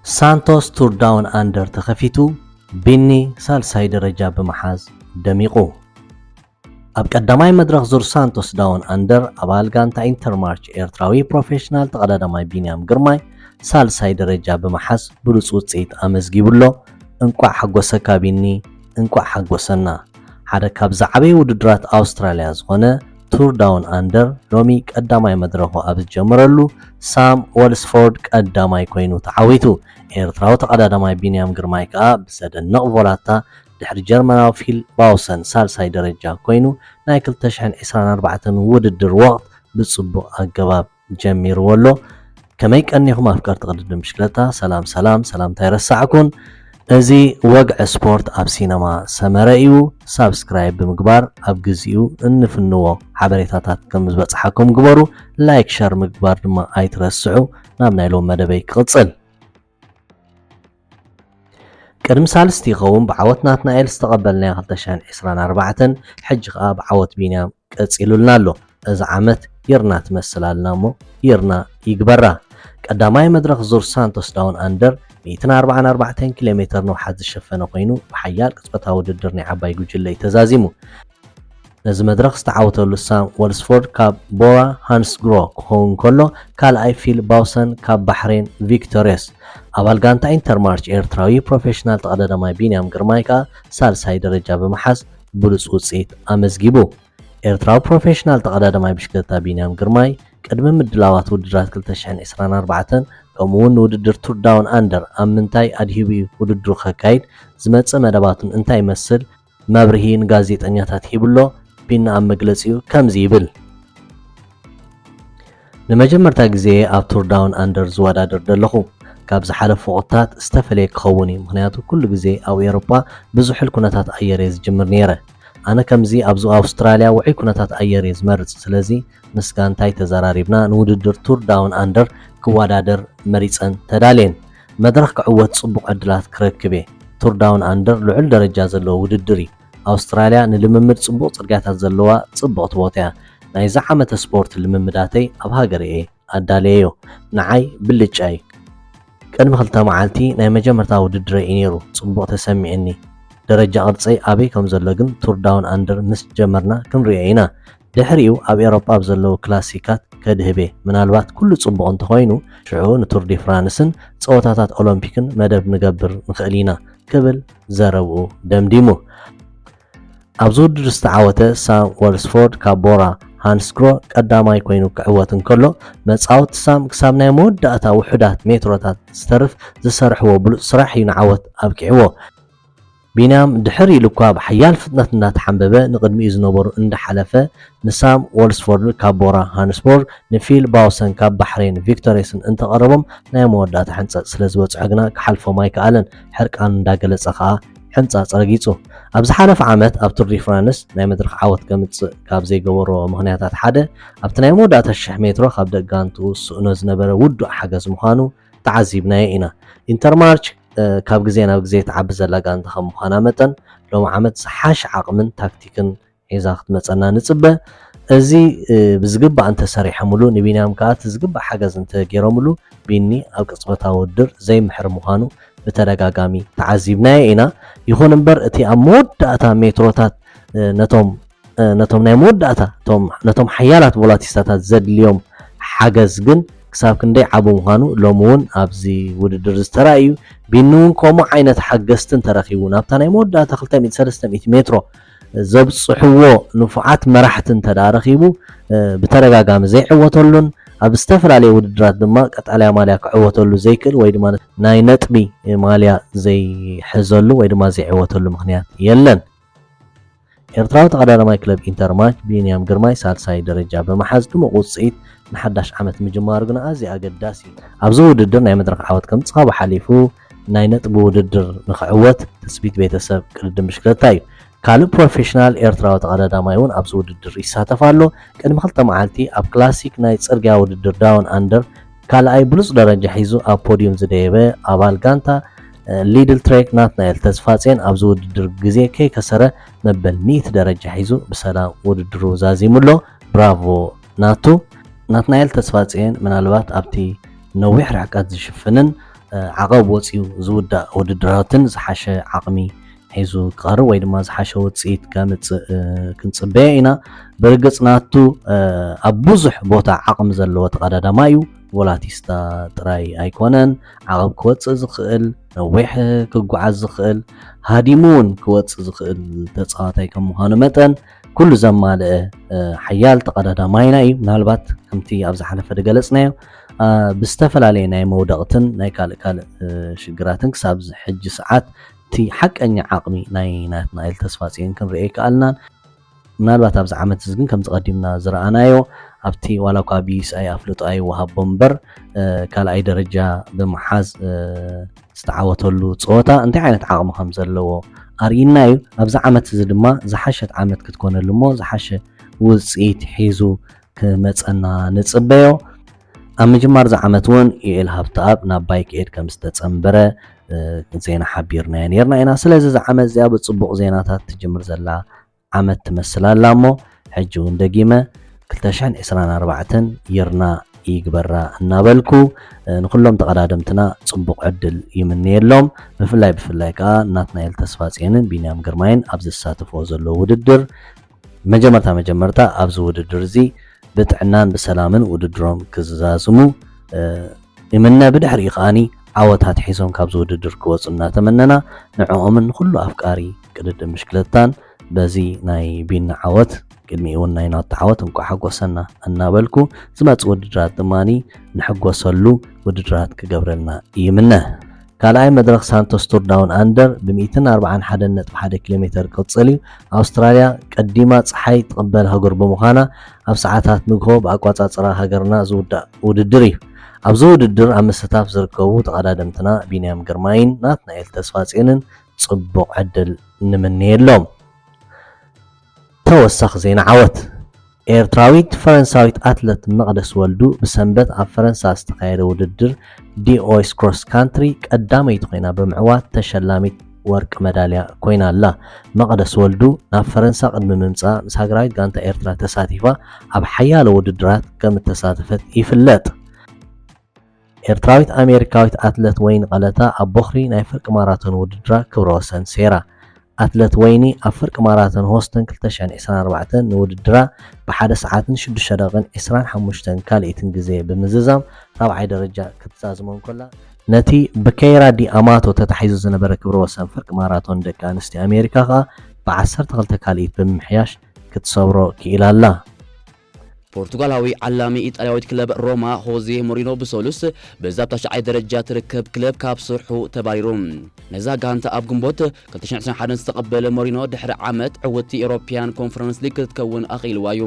ሳንቶስ ቱር ዳውን ኣንደር ተኸፊቱ፣ ቢኒ ሳልሳይ ደረጃ ብምሓዝ ደሚቑ። ኣብ ቀዳማይ መድረኽ ዙር ሳንቶስ ዳውን ኣንደር ኣባል ጋንታ ኢንተርማርች ኤርትራዊ ፕሮፌሽናል ተቐዳዳማይ ቢንያም ግርማይ ሳልሳይ ደረጃ ብምሓዝ ብሉጽ ውጽኢት ኣመዝጊቡ ኣሎ። እንቋዕ ሓጎሰካ ቢኒ፣ እንቋዕ ሓጎሰና። ሓደ ካብ ዝዓበየ ውድድራት ኣውስትራልያ ዝኾነ ቱር ዳውን ኣንደር ሎሚ ቀዳማይ መድረኹ ኣብ ዝጀመረሉ ሳም ወልስፎርድ ቀዳማይ ኮይኑ ተዓዊቱ። ኤርትራዊ ተቐዳዳማይ ቢንያም ግርማይ ከኣ ብዘደንቕ ቮላታ ድሕሪ ጀርመናዊ ፊል ባውሰን ሳልሳይ ደረጃ ኮይኑ ናይ ክልተ ሽሕን ዕስራን ኣርባዕተን ውድድር ወቕት ብጽቡቕ ኣገባብ ጀሚርዎ ኣሎ። ከመይ ቀኒኹም ኣፍቀርቲ ቅድድም ብሽክለታ? ሰላም ሰላም፣ ሰላምታ ኣይረሳዕኩን። እዚ ወግዒ ስፖርት ኣብ ሲነማ ሰመረ እዩ። ሳብስክራይብ ብምግባር ኣብ ግዚኡ እንፍንዎ ሓበሬታታት ከም ዝበጽሓኩም ግበሩ። ላይክ፣ ሸር ምግባር ድማ ኣይትረስዑ። ናብ ናይ ሎም መደበይ ክቕጽል። ቅድሚ ሳልስቲ ይኸውን ብዓወት ናትናኤል ዝተቐበልናዮ ክልተ ሽሕን ዕስራን ኣርባዕተን፣ ሕጂ ኸኣ ብዓወት ቢንያም ቀጺሉልና ኣሎ። እዚ ዓመት ይርና ትመስል ኣልና እሞ ይርና ይግበራ። ቀዳማይ መድረኽ ዙር ሳንቶስ ዳውን ኣንደር ሚእትን ኣርባዓን ኣርባዕተን ኪሎ ሜተር ንውሓት ዝሸፈነ ኮይኑ ብሓያል ቅጽበታዊ ውድድር ናይ ዓባይ ጉጅለ እዩ ተዛዚሙ። ነዚ መድረኽ ዝተዓወተሉ ሳም ወልስፎርድ ካብ ቦራ ሃንስግሮ ክኸውን ከሎ፣ ካልኣይ ፊል ባውሰን ካብ ባሕሬን ቪክቶርየስ። ኣባል ጋንታ ኢንተርማርች ኤርትራዊ ፕሮፌሽናል ተቐዳዳማይ ቢንያም ግርማይ ከኣ ሳልሳይ ደረጃ ብምሓዝ ብሉጽ ውጽኢት ኣመዝጊቡ። ኤርትራዊ ፕሮፌሽናል ተቐዳዳማይ ብሽክለታ ቢንያም ግርማይ ቅድሚ ምድላዋት ውድድራት ክልተ ሽሕን ዕስራን ኣርባዕተን ከምኡ እውን ንውድድር ቱር ዳውን ኣንደር ኣብ ምንታይ ኣድሂቡ እዩ ውድድሩ ከካይድ፣ ዝመጽእ መደባቱን እንታይ ይመስል፣ መብርሂ ንጋዜጠኛታት ሂብሎ። ቢኒ ኣብ መግለጺኡ ከምዚ ይብል። ንመጀመርታ ግዜ ኣብ ቱር ዳውን ኣንደር ዝወዳደር ዘለኹ። ካብ ዝሓለፉ ወቕትታት ዝተፈለየ ክኸውን እዩ፣ ምኽንያቱ ኩሉ ግዜ ኣብ ኤውሮጳ ብዝሑል ኩነታት ኣየር እየ ዝጅምር ነይረ። ኣነ ከምዚ ኣብዚ ኣውስትራልያ ውዑይ ኩነታት ኣየር እየ ዝመርጽ፣ ስለዚ ምስ ጋንታይ ተዘራሪብና ንውድድር ቱር ዳውን ኣንደር ክወዳደር መሪጸን ተዳልየን። መድረኽ ክዕወት ጽቡቕ ዕድላት ክረክብ እየ። ቱር ዳውን ኣንደር ልዑል ደረጃ ዘለዎ ውድድር እዩ። ኣውስትራልያ ንልምምድ ጽቡቕ ጽርግያታት ዘለዋ ጽብቕቲ ቦታ እያ። ናይዚ ዓመተ ስፖርት ልምምዳተይ ኣብ ሃገረይ እየ ኣዳልየዮ። ንዓይ ብልጫ እዩ። ቅድሚ ክልተ መዓልቲ ናይ መጀመርታ ውድድረይ እዩ ነይሩ። ጽቡቕ ተሰሚዕኒ። ደረጃ ቅርጸይ ኣበይ ከም ዘሎ ግን ቱር ዳውን ኣንደር ምስ ጀመርና ክንሪኦ ኢና። ድሕሪኡ ኣብ ኤውሮጳ ኣብ ዘለዉ ክላሲካት ከድህብ እየ። ምናልባት ኩሉ ጽቡቕ እንተኾይኑ ሽዑ ንቱር ዲ ፍራንስን ጸወታታት ኦሎምፒክን መደብ ንገብር ንኽእል ኢና ክብል ዘረብኡ ደምዲሙ። ኣብዚ ውድድር ዝተዓወተ ሳም ወልስፎርድ ካብ ቦራ ሃንስግሮ ቀዳማይ ኮይኑ ክዕወት እንከሎ፣ መጻወቲ ሳም ክሳብ ናይ መወዳእታ ውሑዳት ሜትሮታት ዝተርፍ ዝሰርሕዎ ብሉጽ ስራሕ እዩ ንዓወት ኣብቂዕዎ። ቢንያም ድሕር ኢሉ እኳ ብሓያል ፍጥነት እንዳተሓንበበ ንቕድሚኡ ዝነበሩ እንዳሓለፈ ንሳም ወልስፎርድ ካብ ቦራ ሃንስቦርግ ንፊል ባውሰን ካብ ባሕሬን ቪክቶሬስን እንተቐረቦም ናይ መወዳእታ ሕንጸት ስለ ዝበጽሖ ግና ክሓልፎም ኣይከኣለን። ሕርቃን እንዳገለጸ ከኣ ሕንጻጽ ረጊጹ። ኣብ ዝሓለፈ ዓመት ኣብ ቱር ዲ ፍራንስ ናይ መድረኽ ዓወት ከምጽእ ካብ ዘይገበርዎ ምኽንያታት ሓደ ኣብቲ ናይ መወዳእታ ሽሕ ሜትሮ ካብ ደቂ ጋንትኡ ዝስእኖ ዝነበረ ውዱእ ሓገዝ ምዃኑ ተዓዚብናዮ ኢና። ኢንተርማርች ካብ ግዜ ናብ ግዜ ትዓቢ ዘላ ጋንታ ከም ምዃና መጠን ሎሚ ዓመት ዝሓሸ ዓቕምን ታክቲክን ሒዛ ክትመጸና ንጽበ። እዚ ብዝግባእ እንተሰሪሖምሉ ንቢንያም ከኣ እቲ ዝግባእ ሓገዝ እንተገይሮምሉ ቢኒ ኣብ ቅጽበታዊ ውድድር ዘይምሕር ምዃኑ ብተደጋጋሚ ተዓዚብናዮ ኢና። ይኹን እምበር እቲ ኣብ መወዳእታ ሜትሮታት ነቶም ነቶም ናይ መወዳእታ ነቶም ሓያላት ቮላቲስታታት ዘድልዮም ሓገዝ ግን ክሳብ ክንደይ ዓቢ ምዃኑ ሎሚ እውን ኣብዚ ውድድር ዝተራእዩ። ቢኒ እውን ከምኡ ዓይነት ሓገዝቲ እንተረኺቡ ናብታ ናይ መወዳእታ ክልተ ሚእቲ ሰለስተ ሚእቲ ሜትሮ ዘብጽሕዎ ንፉዓት መራሕቲ እንተ ደኣ ረኺቡ ብተደጋጋሚ ዘይዕወተሉን ኣብ ዝተፈላለየ ውድድራት ድማ ቀጣልያ ማልያ ክዕወተሉ ዘይክእል ወይ ድማ ናይ ነጥቢ ማልያ ዘይሕዘሉ ወይ ድማ ዘይዕወተሉ ምኽንያት የለን። ኤርትራዊ ተቐዳዳማይ ክለብ ኢንተርማች ቢንያም ግርማይ ሳልሳይ ደረጃ ብምሓዝ ድሙቕ ውጽኢት ንሓዳሽ ዓመት ምጅማሩ ግና ኣዝዩ ኣገዳሲ እዩ። ኣብዚ ውድድር ናይ መድረኽ ዓወት ከምጽእ ካብኡ ሓሊፉ ናይ ነጥቢ ውድድር ንኽዕወት ትጽቢት ቤተሰብ ቅድድም ብሽክለታ እዩ። ካልእ ፕሮፌሽናል ኤርትራዊ ተቐዳዳማይ እውን ኣብዚ ውድድር ይሳተፍ ኣሎ። ቅድሚ ክልተ መዓልቲ ኣብ ክላሲክ ናይ ጽርግያ ውድድር ዳውን ኣንደር ካልኣይ ብሉጽ ደረጃ ሒዙ ኣብ ፖድዩም ዝደየበ ኣባል ጋንታ ሊድል ትሬክ ናትናኤል ተስፋጼን ኣብዚ ውድድር ግዜ ከይከሰረ መበል ሚእቲ ደረጃ ሒዙ ብሰላም ውድድሩ ዛዚሙ ኣሎ። ብራቮ ናቱ። ናትናኤል ተስፋጼን ምናልባት ኣብቲ ነዊሕ ርሕቀት ዝሽፍንን ዓቐብ ወፂኡ ዝውዳእ ውድድራትን ዝሓሸ ዓቕሚ ሒዙ ክቐርብ ወይ ድማ ዝሓሸ ውፅኢት ከምፅእ ክንፅበዮ ኢና። ብርግፅ ናቱ ኣብ ብዙሕ ቦታ ዓቕሚ ዘለዎ ተቐዳዳማይ እዩ። ቮላቲስታ ጥራይ ኣይኮነን። ዓቐብ ክወፅእ ዝኽእል፣ ነዊሕ ክጓዓዝ ዝኽእል፣ ሃዲሙ እውን ክወፅእ ዝኽእል ተፃዋታይ ከም ምዃኑ መጠን ኩሉ ዘማልአ ሓያል ተቐዳዳማይና እዩ። ምናልባት ከምቲ ኣብ ዝሓለፈ ዝገለፅናዮ ብዝተፈላለየ ናይ መውደቕትን ናይ ካልእ ካልእ ሽግራትን ክሳብ ሕጂ ሰዓት እቲ ሓቀኛ ዓቕሚ ናይ ናትናኤል ተስፋጽዮን ክንርኢ ኣይከኣልናን። ምናልባት ኣብዚ ዓመት እዚ ግን ከምዚ ቀዲምና ዝረኣናዮ ኣብቲ ዋላ እኳ ብዩኤስኣይ ኣፍልጦ ኣይወሃቦ እምበር ካልኣይ ደረጃ ብምሓዝ ዝተዓወተሉ ፀወታ እንታይ ዓይነት ዓቕሚ ከም ዘለዎ ኣርእይና እዩ። ኣብዚ ዓመት እዚ ድማ ዝሓሸት ዓመት ክትኮነሉ እሞ ዝሓሸ ውፅኢት ሒዙ ክመፀና ንፅበዮ። ኣብ ምጅማር እዚ ዓመት እውን ዩኤል ሃብተኣብ ናብ ባይ ክኤድ ከም ዝተፀንበረ ዜና ሓቢርናዮ ነርና ኢና። ስለዚ እዚ ዓመት እዚኣ ብፅቡቕ ዜናታት ትጅምር ዘላ ዓመት ትመስል ኣላ እሞ ሕጂ እውን ደጊመ ክልተ ሽሕን ዕስራን ኣርባዕተን ይርና ይግበራ እናበልኩ ንኩሎም ተቐዳደምትና ፅቡቕ ዕድል ይምነየሎም። ብፍላይ ብፍላይ ከዓ ናትናኤል ተስፋጽዮንን ቢንያም ግርማይን ኣብ ዝሳተፍዎ ዘለዉ ውድድር መጀመርታ መጀመርታ ኣብዚ ውድድር እዚ ብጥዕናን ብሰላምን ውድድሮም ክዝዛዝሙ ይምነ። ብድሕሪኡ ከዓኒ ዓወታት ሒዞም ካብዚ ውድድር ክወፁ እናተመነና ንዕኦምን ንኩሉ ኣፍቃሪ ቅድድም ብሽክለታን በዚ ናይ ቢና ዓወት ቅድሚኡ እውን ናይ ናቱ ዓወት እንኳዕ ሓጎሰና እናበልኩ ዝመፅእ ውድድራት ድማ ንሕጎሰሉ ውድድራት ክገብረልና ይምነ። ካልኣይ መድረኽ ሳንቶስ ቱር ዳውን ኣንደር ብ ሚእትን ኣርባዓን ሓደን ነጥቢ ሓደ ኪሎ ሜተር ክቕጽል እዩ። ኣውስትራልያ ቀዲማ ጸሓይ ትቕበል ኣህጉር ብምዃና ኣብ ሰዓታት ንግሆ ብኣቋጻጽራ ሃገርና ዝውዳእ ውድድር እዩ። ኣብዚ ውድድር ኣብ ምስታፍ ዝርከቡ ተቐዳደምትና ቢንያም ግርማይን ናትናኤል ተስፋጽዮንን ጽቡቕ ዕድል ንምነየሎም። ተወሳኺ ዜና ዓወት። ኤርትራዊት ፈረንሳዊት ኣትለት መቕደስ ወልዱ ብሰንበት ኣብ ፈረንሳ ዝተኻየደ ውድድር ዲኦይስ ክሮስ ካንትሪ ቀዳመይቲ ኮይና ብምዕዋት ተሸላሚት ወርቂ መዳልያ ኮይና ኣላ። መቕደስ ወልዱ ናብ ፈረንሳ ቅድሚ ምምጻኣ ምስ ሃገራዊት ጋንታ ኤርትራ ተሳቲፋ ኣብ ሓያሎ ውድድራት ከም እተሳተፈት ይፍለጥ። ኤርትራዊት ኣሜሪካዊት ኣትለት ወይኒ ቀለታ ኣብ ቦኽሪ ናይ ፍርቂ ማራቶን ውድድራ ክብረ ወሰን ሴራ። ኣትለት ወይኒ ኣብ ፍርቂ ማራቶን ሆስቶን ክልተ ሽሕን ዕስራን ኣርባዕተን ንውድድራ ብሓደ ሰዓትን ሽዱሽተ ደቂቕን ዕስራን ሓሙሽተን ካልኢትን ግዜ ብምዝዛም ራብዓይ ደረጃ ክትዛዝሞ እንከላ፣ ነቲ ብከይራ ዲ ኣማቶ ተታሒዙ ዝነበረ ክብረ ወሰን ፍርቂ ማራቶን ደቂ ኣንስትዮ ኣሜሪካ ከኣ ብዓሰርተ ክልተ ካልኢት ብምምሕያሽ ክትሰብሮ ክኢላ ኣላ። ፖርቱጋላዊ ዓላሚ ኢጣልያዊት ክለብ ሮማ ሆዜ ሞሪኖ ብሰሉስ ብዛ ኣብ ታሽዓይ ደረጃ ትርከብ ክለብ ካብ ስርሑ ተባሪሩ። ነዛ ጋንታ ኣብ ግንቦት ክልተ ሽሕን ዕስራን ሓደን ዝተቐበለ ሞሪኖ ድሕሪ ዓመት ዕውትቲ ኤውሮፕያን ኮንፈረንስ ሊግ ክትከውን ኣኽኢልዋ እዩ።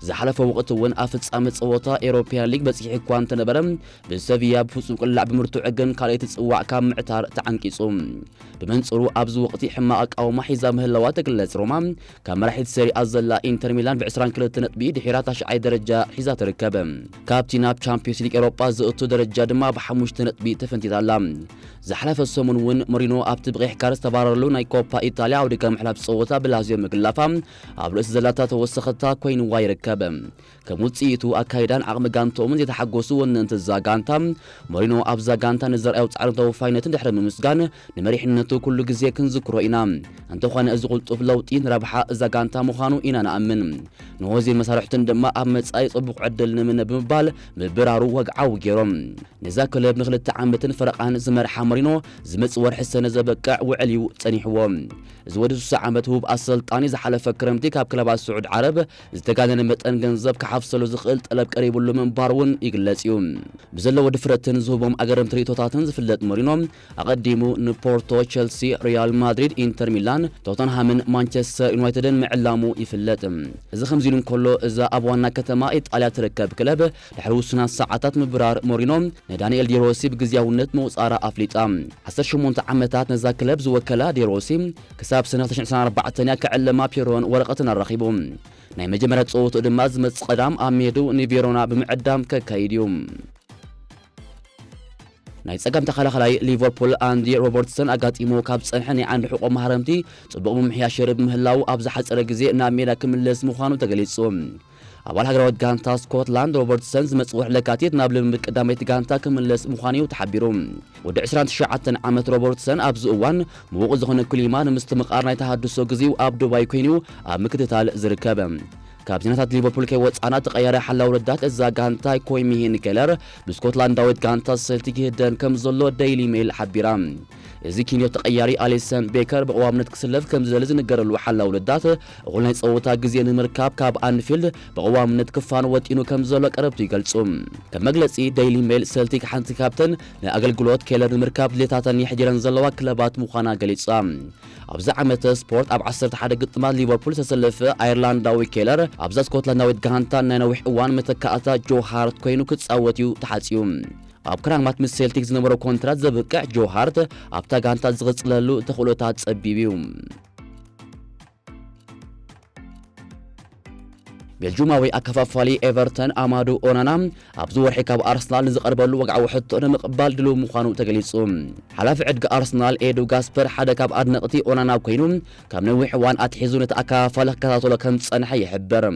ዝሓለፈ ወቕቲ እውን ኣብ ፍጻመ ጸወታ ኤውሮፕያን ሊግ በጺሑ እኳ እንተነበረ ብሰቪያ ብፍጹም ቅላዕ ብምርትዑ ግን ካልኣይቲ ጽዋዕ ካብ ምዕታር ተዓንቂጹ። ብመንጽሩ ኣብዚ ወቕቲ ሕማቕ ኣቃውማ ሒዛ ምህላዋ ትግለጽ ሮማ ካብ መራሒት ሰሪኣ ዘላ ኢንተር ሚላን ብ ዕስራን ክልተ ነጥቢ ድሒራ ታሽዓይ ደረጃ ሒዛ ትርከብ። ካብቲ ናብ ቻምፒዮንስ ሊግ ኤውሮጳ ዝእቱ ደረጃ ድማ ብሓሙሽተ ነጥቢ ተፈንቲታ ኣላ። ዝሓለፈ ሰሙን እውን ሞሪኖ ኣብቲ ብቐይሕ ካርድ ዝተባረረሉ ናይ ኮፓ ኢጣልያ ዓውዲ ካብ ምሕላፍ ጸወታ ብላዚዮ ምግላፋ ኣብ ርእሲ ዘላታ ተወሰኸታ ኮይንዋ ይርከብ። ከም ውጽኢቱ ኣካይዳን ዓቕሚ ጋንትኦምን ዘይተሓጎሱ ወነንቲ እዛ ጋንታ ሞሪኖ ኣብዛ ጋንታ ንዘርኣዮ ጻዕርን ተወፋይነትን ድሕሪ ምምስጋን ንመሪሕነቱ ኩሉ ግዜ ክንዝክሮ ኢና። እንተኾነ እዚ ቁልጡፍ ለውጢ ንረብሓ እዛ ጋንታ ምዃኑ ኢና ንኣምን። ንሆዜን መሳርሕቱን ድማ ኣብ መጻኢ ጽቡቕ ዕድል ንምነ ብምባል ምብራሩ ወግዓዊ ገይሮም። ነዛ ክለብ ንክልተ ዓመትን ፈረቓን ዝመርሓ ሞሪኖ ዝመጽእ ወርሒ ሰነ ዘበቅዕ ውዕል እዩ ጸኒሕዎ። እዚ ወዲ ስሳ ዓመት ህቡብ ኣሰልጣኒ ዝሓለፈ ክረምቲ ካብ ክለባት ስዑድ ዓረብ ዝተጋነነ መጠን ገንዘብ ክሓፍሰሉ ዝኽእል ጠለብ ቀሪብሉ ምንባር እውን ይግለጽ እዩ። ብዘለዎ ድፍረትን ዝህቦም ኣገረምቲ ርእይቶታትን ዝፍለጥ ሞሪኖ ኣቐዲሙ ንፖርቶ፣ ቸልሲ፣ ሪያል ማድሪድ፣ ኢንተር ሚላን፣ ቶተንሃምን ማንቸስተር ዩናይትድን ምዕላሙ ይፍለጥ። እዚ ከምዚ ኢሉ እንከሎ እዛ ኣብ ዋና ከተማ ኢጣልያ ትርከብ ክለብ ድሕሪ ውሱናት ሰዓታት ምብራር ሞሪኖ ንዳንኤል ዴሮሲ ብግዝያውነት ምቑጻራ ኣፍሊጣ። ዓሰርተ ሸሞንተ ዓመታት ነዛ ክለብ ዝወከላ ዴሮሲ ክሳብ ሰነ ክልተ ሽሕን ዕስራን ኣርባዕተን እያ ክዕለማ ፒሮን ወረቐትን ኣራኺቡ። ናይ መጀመርያ ጸወትኡ ድማ ዝመጽእ ቀዳም ኣብ ሜድኡ ንቬሮና ብምዕዳም ከካይድ እዩ። ናይ ጸጋም ተኸላኸላይ ሊቨርፑል ኣንዲ ሮበርትሰን ኣጋጢሞ ካብ ጸንሐ ናይ ዓንዲ ሕቖ ማህረምቲ ጽቡቕ ምምሕያሽ የርኢ ብምህላው ኣብ ዝሓጸረ ግዜ ናብ ሜዳ ክምለስ ምዃኑ ተገሊጹ። ኣባል ሃገራዊት ጋንታ ስኮትላንድ ሮበርትሰን ዝመጽእ ወርሒ ለካቲት ናብ ልምምድ ቀዳመይቲ ጋንታ ክምለስ ምዃኑ እዩ ተሓቢሩ። ወዲ ዕስራን ትሽዓተን ዓመት ሮበርትሰን ኣብዚ እዋን ምዉቕ ዝኾነ ክሊማ ንምስትምቓር ናይ ተሃድሶ ግዜኡ ኣብ ዱባይ ኮይኑ ኣብ ምክትታል ዝርከብ። ካብ ዜናታት ሊቨርፑል ከይወጻና፣ ተቐያሪ ሓላው ረዳት እዛ ጋንታ ኮይሚሂን ኬለር ብስኮትላንዳዊት ጋንታ ሰልቲክ ይህደን ከም ዘሎ ደይሊ ሜል ሓቢራ። እዚ ኪንዮ ተቐያሪ ኣሊሰን ቤከር ብቐዋምነት ክስለፍ ከም ዝደሊ ዝንገረሉ ሓላው ረዳት፣ እኹል ናይ ጸወታ ግዜ ንምርካብ ካብ ኣንፊልድ ብቐዋምነት ክፋን ወጢኑ ከም ዘሎ ቀረብቱ ይገልጹ። ከም መግለጺ ደይሊ ሜል፣ ሰልቲክ ሓንቲ ካብተን ንኣገልግሎት ኬለር ንምርካብ ድሌታተን የሕዲረን ዘለዋ ክለባት ምዃና ገሊጻ። ኣብዚ ዓመተ ስፖርት ኣብ ዓሰርተ ሓደ ግጥማት ሊቨርፑል ዝተሰለፈ ኣየርላንዳዊ ኬለር፣ ኣብዛ ስኮትላንዳዊት ጋንታ ናይ ነዊሕ እዋን መተካእታ ጆ ሃርት ኮይኑ ክጻወት እዩ ተሓጽዩ። ኣብ ክራማት ምስ ሴልቲክ ዝነበሮ ኮንትራት ዘብቅዕ ጆ ሃርት ኣብታ ጋንታ ዝቕጽለሉ ተኽእሎታት ጸቢብ እዩ። ቤልጁማዊ ኣከፋፋሊ ኤቨርተን ኣማዱ ኦናና ኣብዚ ወርሒ ካብ ኣርሰናል ንዝቐርበሉ ወግዓዊ ሕቶ ንምቕባል ድሉው ምዃኑ ተገሊጹ። ሓላፊ ዕድጊ ኣርሰናል ኤዱ ጋስፐር ሓደ ካብ ኣድነቕቲ ኦናና ኮይኑ፣ ካብ ነዊሕ እዋን ኣትሒዙ ነቲ ኣከፋፋሊ ክከታተሎ ከም ዝጸንሐ ይሕበር።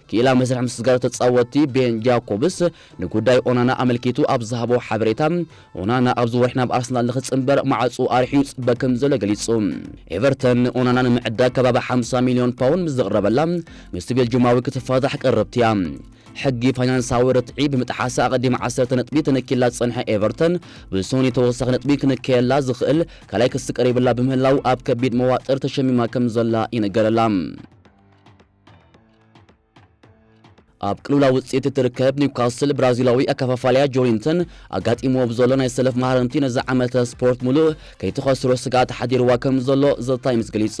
ክኢላ መስርሕ ምስግጋር ተጻወትቲ ቤን ጃኮብስ ንጉዳይ ኦናና ኣመልኪቱ ኣብ ዝሃቦ ሓበሬታ፣ ኦናና ኣብዚ ወርሒ ናብ ኣርሰናል ንኽጽንበር ማዕጾ ኣርሒዩ ይጽበ ከም ዘሎ ገሊጹ። ኤቨርተን ንኦናና ንምዕዳግ ከባቢ ሓምሳ ሚልዮን ፓውንድ ምስ ዘቕረበላ፣ ምስቲ ቤልጁማዊ ክትፋታሕ ቀረብቲ እያ። ሕጊ ፋይናንሳዊ ርትዒ ብምጥሓሳ ኣቐዲማ ዓሰርተ ነጥቢ ተነኪላ ዝጸንሐ ኤቨርተን፣ ብሶኒ ተወሳኺ ነጥቢ ክንከየላ ዝኽእል ካልኣይ ክሲ ቀሪብላ ብምህላው ኣብ ከቢድ መዋጥር ተሸሚማ ከም ዘላ ይንገረላ። ኣብ ቅልውላው ውጽኢት እትርከብ ኒውካስል፣ ብራዚላዊ ኣከፋፋልያ ጆሊንተን ኣጋጢምዎ ብዘሎ ናይ ሰለፍ ማህረምቲ ነዚ ዓመተ ስፖርት ሙሉእ ከይትኸስሮ ስግኣት ሓዲርዋ ከም ዘሎ ዘ ታይምስ ገሊጻ።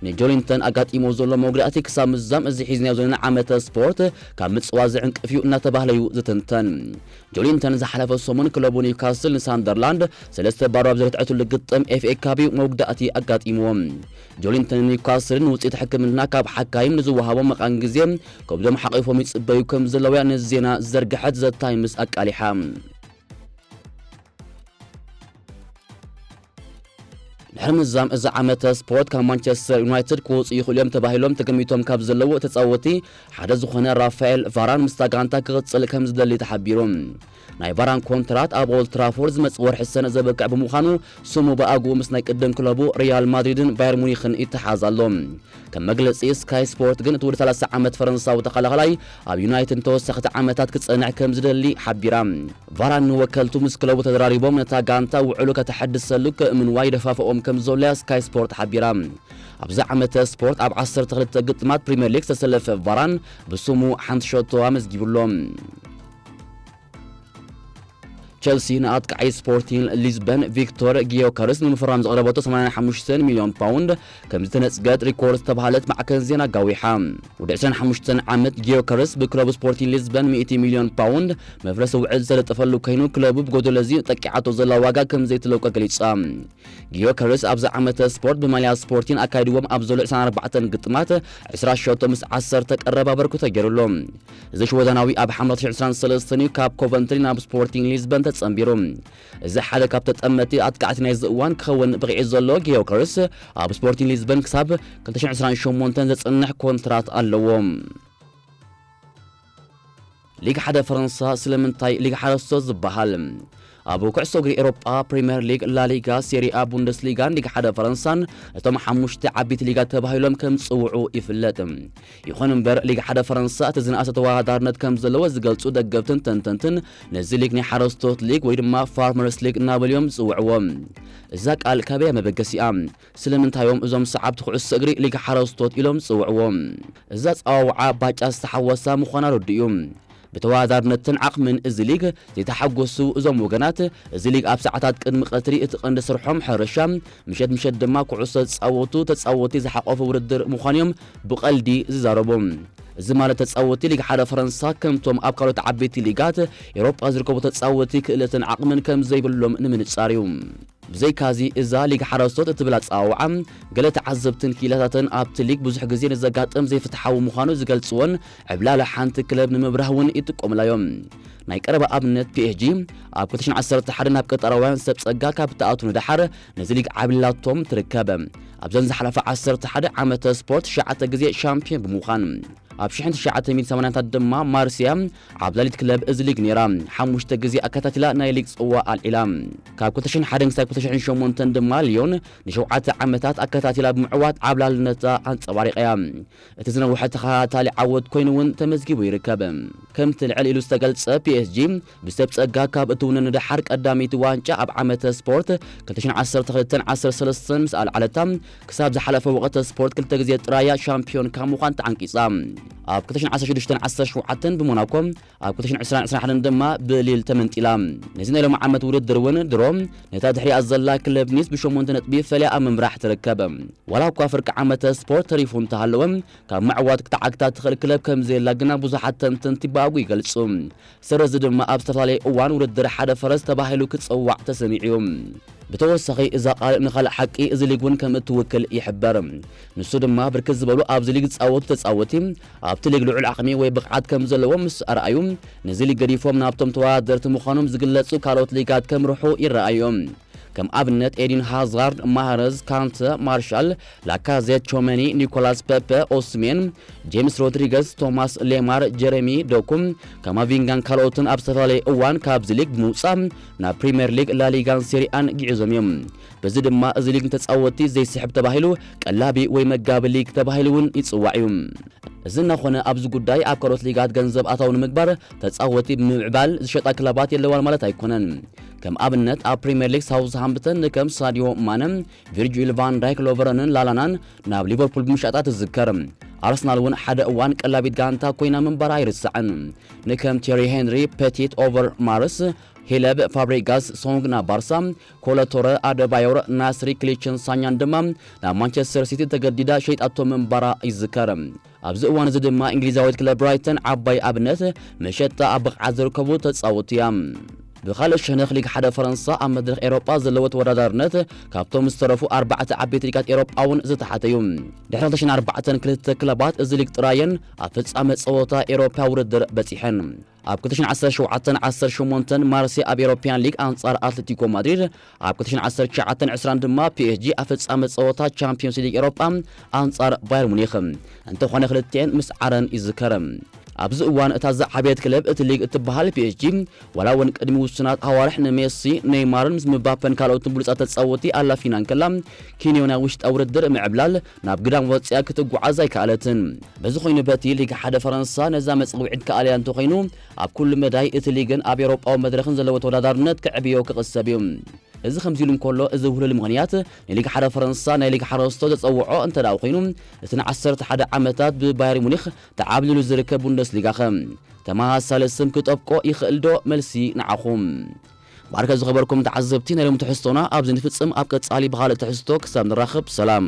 ንጆሊንተን ኣጋጢምዎ ዘሎ መጉዳእቲ ክሳብ ምዛም፣ እዚ ሒዝናዮ ዘለና ዓመተ ስፖርት ካብ ምጽዋ ዝዕንቅፍ እዩ እናተባህለ እዩ ዝትንተን። ጆሊንተን ዝሓለፈ ሰሙን ክለቡ ኒውካስል ንሳንደርላንድ ሰለስተ ባዶ ኣብ ዘርትዐትሉ ግጥም ኤፍ ኤ ካፕ እዩ መጉዳእቲ ኣጋጢምዎ። ጆሊንተን ኒውካስልን ውጽኢት ሕክምና ካብ ሓካይም ንዝወሃቦም መቓን ግዜ ከብዶም ሓቒፎም ይጽበዩ ከም ዘለውያ ነዚ ዜና ዝዘርግሐት ዘ ታይምስ ኣቃሊሓ። ድሕሪ ምዛም እዚ ዓመተ ስፖርት ካብ ማንቸስተር ዩናይትድ ክወጹ ይኽእሉ እዮም ተባሂሎም ተገሚቶም ካብ ዘለዉ ተጻወቲ ሓደ ዝኾነ ራፋኤል ቫራን ምስታ ጋንታ ክቕጽል ከም ዝደሊ ተሓቢሩ። ናይ ቫራን ኮንትራት ኣብ ኦልድ ትራፎርድ ዝመጽእ ወርሒ ሰነ ዘበቅዕ ብምዃኑ፣ ስሙ ብኣግኡ ምስ ናይ ቅድም ክለቡ ሪያል ማድሪድን ባየር ሙኒኽን ይተሓዝ ኣሎ። ከም መግለጺ ስካይ ስፖርት ግን፣ እቲ ወዲ ሰላሳ ዓመት ፈረንሳዊ ተኸላኻላይ ኣብ ዩናይትድ ንተወሰኽቲ ዓመታት ክጸንሕ ከም ዝደሊ ሓቢራ። ቫራን ንወከልቱ ምስ ክለቡ ተዘራሪቦም ነታ ጋንታ ውዕሉ ከተሐድሰሉ ክእምንዋ ይደፋፍኦም ከም ዘሎ እያ ስካይ ስፖርት ሓቢራ። ኣብዚ ዓመተ ስፖርት ኣብ ዓሰርተ ክልተ ግጥማት ፕሪምየር ሊግ ዝተሰለፈ ቫራን ብስሙ ሓንቲ ሸቶ ኣመዝጊቡሎ። ቸልሲ ንኣጥቃዓይ ስፖርቲንግ ሊዝበን ቪክቶር ጊዮከርስ ንምፍራም ዘቕረበቶ ሰማንያ ሓሙሽተ ሚልዮን ፓውንድ ከም ዝተነጽገት ሪኮርድ ዝተባህለት ማዕከን ዜና ኣጋዊሓ። ወዲ ዕስራን ሓሙሽተን ዓመት ጊዮከርስ ብክለቡ ስፖርቲንግ ሊዝበን ሚእቲ ሚልዮን ፓውንድ መፍረሲ ውዕል ዝተለጠፈሉ ኮይኑ፣ ክለቡ ብጎደሎ እዚ ጠቂዓቶ ዘላ ዋጋ ከም ዘይትለቆ ገሊጻ። ጊዮከርስ ኣብዚ ዓመተ ስፖርት ብማልያ ስፖርቲን ኣካይድዎም ኣብ ዘሎ ዕስራን ኣርባዕተን ግጥማት ዕስራ ሸቶ ምስ ዓሰርተ ቀረብ ኣበርክቶ ገይሩ ኣሎ። እዚ ሽወዳናዊ ኣብ ሓምለ ዕስራን ሰለስተን እዩ ካብ ኮቨንትሪ ናብ ስፖርቲንግ ሊዝበን ተጸንቢሩ። እዚ ሓደ ካብ ተጠመቲ ኣጥቃዕቲ ናይዚ እዋን ክኸውን ብቕዒ ዘሎ ጊዮከርስ፣ ኣብ ስፖርቲንግ ሊዝበን ክሳብ ክልተ ሽሕን ዕስራን ሸሞንተን ዘጽንሕ ኮንትራት ኣለዎ። ሊግ ሓደ ፈረንሳ ስለምንታይ ሊግ ሓረስቶት ዝበሃል? ኣብ ኩዕሶ እግሪ ኤሮጳ ፕሪምየር ሊግ፣ ላሊጋ፣ ሴሪኣ፣ ቡንደስሊጋን ሊግ ሓደ ፈረንሳን እቶም ሓሙሽተ ዓቢይቲ ሊጋ ተባሂሎም ከም ዝጽውዑ ይፍለጥ። ይኹን እምበር፣ ሊግ ሓደ ፈረንሳ እቲ ዝነኣሰ ተወዳዳርነት ከም ዘለዎ ዝገልጹ ደገፍትን ተንተንትን፣ ነዚ ሊግ ናይ ሓረስቶት ሊግ ወይ ድማ ፋርመርስ ሊግ እናበሉ እዮም ዝጽውዕዎ። እዛ ቃል ካበይ መበገሲኣ? ስለምንታይ እዮም እዞም ሰዓብቲ ኩዕሶ እግሪ ሊግ ሓረስቶት ኢሎም ዝጽውዕዎ? እዛ ኣጸዋውዓ ባጫ ዝተሓወሳ ምዃና ርዱእ እዩ። ብተወዳዳርነትን ዓቕምን እዚ ሊግ ዘይተሓጎሱ እዞም ወገናት፣ እዚ ሊግ ኣብ ሰዓታት ቅድሚ ቀትሪ እቲ ቀንዲ ስርሖም ሕርሻ፣ ምሸት ምሸት ድማ ኩዕሶ ዝጻወቱ ተጻወቲ ዝሓቆፈ ውድድር ምዃኑ እዮም ብቐልዲ ዝዛረቡ። እዚ ማለት ተጻወቲ ሊግ ሓደ ፈረንሳ ከምቶም ኣብ ካልኦት ዓበይቲ ሊጋት ኤውሮጳ ዝርከቡ ተጻወቲ ክእለትን ዓቕምን ከም ዘይብሎም ንምንጻር እዩ። ብዘይካዚ እዛ ሊግ ሓረስቶት እትብል ኣጸዋውዓ ገለ ተዓዘብትን ክኢላታትን ኣብቲ ሊግ ብዙሕ ግዜ ንዘጋጥም ዘይፍትሓዊ ምዃኑ ዝገልጽዎን ዕብላላ ሓንቲ ክለብ ንምብራህ እውን ይጥቀሙላ እዮም። ናይ ቀረባ ኣብነት ፒ ኤስ ጂ ኣብ ክልተ ሽሕን ዓሰርተ ሓደ ናብ ቀጠራውያን ሰብ ጸጋ ካብ እትኣቱ ንደሓር ነዚ ሊግ ዓብሊላቶም ትርከብ። ኣብዘን ዝሓለፈ ዓሰርተ ሓደ ዓመተ ስፖርት ትሽዓተ ግዜ ሻምፒዮን ብምዃን ኣብ ሽሕን ትሽዓተ ሚእትን ሰማንያታት ድማ ማርሲያ ዓብላሊት ክለብ እዚ ሊግ ነይራ። ሓሙሽተ ግዜ ኣከታቲላ ናይ ሊግ ጽዋ ኣልዒላ። ካብ ክልተ ሽሕን ሓደን ክሳብ ክልተ ሽሕን ሸሞንተን ድማ ሊዮን ንሸውዓተ ዓመታት ኣከታቲላ ብምዕዋት ዓብላልነታ ኣንጸባሪቐያ። እቲ ዝነውሐ ተኸታታሊ ዓወት ኮይኑ እውን ተመዝጊቡ ይርከብ። ከምቲ ልዕል ኢሉ ዝተገልጸ፣ ፒ ኤስ ጂ ብሰብ ጸጋ ካብ እትውንን ንደሓር ቀዳመይቲ ዋንጫ ኣብ ዓመተ ስፖርት ክልተ ሽሕን ዓሰርተ ክልተን ዓሰርተ ሰለስተን ምስ ኣልዓለታ፣ ክሳብ ዝሓለፈ ወቕተ ስፖርት ክልተ ግዜ ጥራያ ሻምፒዮን ካብ ምዃን ተዓንቂጻ። ኣብ ክልተ ሽሕን ዓሰርተ ሽዱሽተን ዓሰርተ ሸውዓተን ብሞናኮ፣ ኣብ ክልተ ሽሕን ዕስራን ዕስራን ሓደን ድማ ብሊል ተመንጢላ። ነዚ ናይ ሎሚ ዓመት ውድድር እውን ድሮ ነታ ድሕሪኣ ዘላ ክለብ ኒስ ብሸሞንተ ነጥቢ ፈልያ ኣብ ምምራሕ ትርከብ። ዋላ እኳ ፍርቂ ዓመተ ስፖርት ተሪፉ እንተሃለወ፣ ካብ ምዕዋት ክትዓግታ ትኽእል ክለብ ከም ዘየላ ግና ብዙሓት ተንተንቲ ብኣጉ ይገልጹ። ሰረዚ ድማ ኣብ ዝተፈላለየ እዋን ውድድር ሓደ ፈረስ ተባሂሉ ክጽዋዕ ተሰሚዑ እዩ። ብተወሳኺ እዛ ቃል ንኻልእ ሓቂ እዚ ሊግ እውን ከም እትውክል ይሕበር። ንሱ ድማ ብርክት ዝበሉ ኣብዚ ሊግ ዝጻወቱ ተጻወቲ ኣብቲ ሊግ ልዑል ዓቕሚ ወይ ብቕዓት ከም ዘለዎም ምስ ኣርኣዩ፣ ነዚ ሊግ ገዲፎም ናብቶም ተወዳደርቲ ምዃኖም ዝግለጹ ካልኦት ሊጋት ከምርሑ ይረኣዩ እዮም። ከም ኣብነት ኤዲን ሃዛርድ፣ ማህረዝ፣ ካንተ፣ ማርሻል፣ ላካዜት፣ ቾመኒ፣ ኒኮላስ ፐፐ፣ ኦስሜን፣ ጄምስ ሮድሪገዝ፣ ቶማስ ሌማር፣ ጀረሚ ዶኩም፣ ካማቪንጋን ካልኦትን ኣብ ዝተፈላለየ እዋን ካብዚ ሊግ ብምውጻእ ናብ ፕሪምየር ሊግ፣ ላሊጋን ሴሪኣን ግዒዞም እዮም። በዚ ድማ እዚ ሊግ ንተጻወትቲ ዘይስሕብ ተባሂሉ ቀላቢ ወይ መጋቢ ሊግ ተባሂሉ እውን ይጽዋዕ እዩ። እዚ እናኾነ ኣብዚ ጉዳይ ኣብ ካልኦት ሊጋት ገንዘብ ኣታዊ ንምግባር ተጻወትቲ ብምምዕባል ዝሸጣ ክለባት የለዋን ማለት ኣይኮነን። ከም ኣብነት ኣብ ፕሪምየር ሊግ ሳውዝሃምፕተን ንከም ሳዲዮ ማነ፣ ቪርጂል ቫን ዳይክ፣ ሎቨረንን ላላናን ናብ ሊቨርፑል ብምሻጣ ትዝከር። ኣርሰናል እውን ሓደ እዋን ቀላቢት ጋንታ ኮይና ምንባራ ኣይርሳዕን። ንከም ቴሪ ሄንሪ፣ ፔቲት፣ ኦቨር ማርስ፣ ሂለብ፣ ፋብሪጋስ፣ ሶንግ ናብ ባርሳ፣ ኮለቶረ፣ ኣደባዮር፣ ናስሪ፣ ክሊችን ሳኛን ድማ ናብ ማንቸስተር ሲቲ ተገዲዳ ሸይጣቶ ምንባራ ይዝከር። ኣብዚ እዋን እዚ ድማ እንግሊዛዊት ክለብ ብራይተን ዓባይ ኣብነት መሸጣ ኣብ ብቕዓት ዝርከቡ ተጻወቱ እያ። ብኻልእ ሸነኽ ሊግ ሓደ ፈረንሳ ኣብ መድረኽ ኤሮጳ ዘለዎ ተወዳዳርነት ካብቶም ዝተረፉ ኣርባዕተ ዓበይቲ ሊጋት ኤሮጳ እውን ዝተሓተ እዩ። ድሕሪ ክልተ ሽሕን ኣርባዕተን ክልተ ክለባት እዚ ሊግ ጥራየን ኣብ ፍጻመ ጸወታ ኤሮፓ ውድድር በጺሐን። ኣብ ክልተ ሽሕን ዓሰርተ ሸውዓተን ዓሰርተ ሸሞንተን ማርሴ ኣብ ኤሮፓያን ሊግ ኣንጻር ኣትሌቲኮ ማድሪድ፣ ኣብ ክልተ ሽሕን ዓሰርተ ትሽዓተን ዕስራን ድማ ፒ ኤስ ጂ ኣብ ፍጻመ ጸወታ ቻምፒዮንስ ሊግ ኤሮፓ ኣንጻር ባየር ሙኒክ። እንተኾነ ክልቲኤን ምስዓረን ይዝከር። ኣብዚ እዋን እታ ዝዓበየት ክለብ እቲ ሊግ እትበሃል ፒ ኤስ ጂ፣ ዋላ እውን ቅድሚ ውሱናት ኣዋርሕ ንሜሲ፣ ኔይማርን ምስ ምባፐን ካልኦትን ብሉጻት ተጻወቲ ኣላፊና እንከላ፣ ኪንዮን ኣብ ውሽጣዊ ውድድር ምዕብላል ናብ ግዳም ወጽያ ክትጓዓዝ ኣይከኣለትን። በዚ ኮይኑ በቲ ሊግ ሓደ ፈረንሳ ነዛ መጻውዒት ከኣልያ እንተኾይኑ፣ ኣብ ኩሉ መዳይ እቲ ሊግን ኣብ ኤውሮጳዊ መድረኽን ዘለዎ ተወዳዳርነት ከዕብዮ ክቕሰብ እዩ። እዚ ከምዚ ኢሉ እንከሎ፣ እዚ ውህሉል ምኽንያት ንሊግ ሓደ ፈረንሳ ናይ ሊግ ሓረስቶ ዘጸውዖ እንተ ደኣ ኮይኑ፣ እቲ ንዓሰርተ ሓደ ዓመታት ብባየር ሙኒክ ተዓብሊሉ ዝርከብ ቡንደስሊጋኸ ተመሳሳሊ ስም ክጠብቆ ይኽእል ዶ? መልሲ ንዓኹም። ባርከ ዝኸበርኩም ተዓዘብቲ፣ ናይ ሎሚ ትሕዝቶና ኣብዚ ንፍጽም። ኣብ ቀጻሊ ብኻልእ ትሕዝቶ ክሳብ ንራኸብ፣ ሰላም።